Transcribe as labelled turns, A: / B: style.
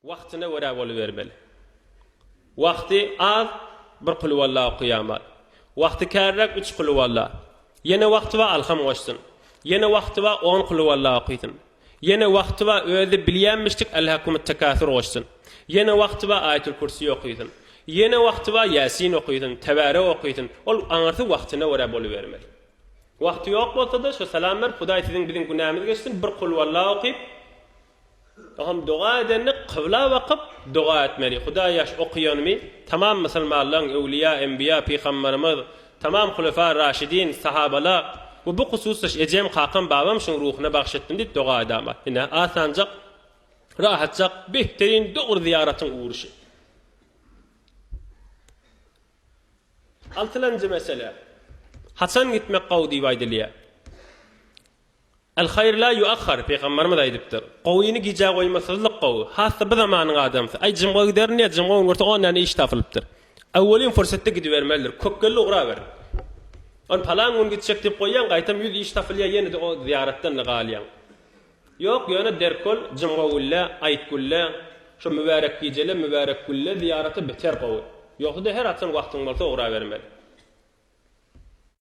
A: Wagtyna görä bolubermeli. Wagty az, bir kulwalla okaýamal. Wagty kärräk, üç kulwalla. Ýene wagty bar, alham goşsun. Ýene wagty bar, on kulwalla okysyn. Ýene wagty bar, özi bilýänmişdik Elhakumut-tekasur goşsun. Ýene wagty bar, Aýatul Kürsi okysyn. Ýene wagty bar, Ýasin okysyn, Tebärek okysyn. Ol aňyrsy wagtyna görä bolubermeli. Wagty ýok bolsa-da, şo salam berip, Hudaý siziň biziň günämizi geçsin, bir kulwalla okyp, Oňam doga edende kybla bakyp doga etmeli. Hudaý ýaş okuyanymy tamam musulmanlaň öwliýa enbiýa pygambarymyz tamam hulefa raşidin sahabala we bu hususda ejem kakam babam şuň ruhuna bagş etdim diýip doga edama. Ine asanjak rahatjak behterin dogry zyýaratyň ugruşy. Altylanjy mesele. Haçan gitmek gowy diýip aýdylýar. El-haýr la ýuahhar, Pygamberimiz aýdypdyr. Gowyny gijä goýmasyzlyk gowy. Has-da bu zamanyň adamsy. Aý, jymga giderin diýýär, jymga gün görse on däne iş tapylypdyr. Öwwelin pursatda gidibermelidir. Kökgelli ugraber. Ony palan gün gitjek diýip goýýaň, gaýtam ýüz iş tapylýar, ýene-de o zyýaratdan-da galýaň. Ýok, ýöne derkol jymga gülle, aýt gülle, şo mübärek gijele, mübärek gülle zyýarata beter gowy. Ýogsa-da her haçan wagtyň bolsa ugrabermeli.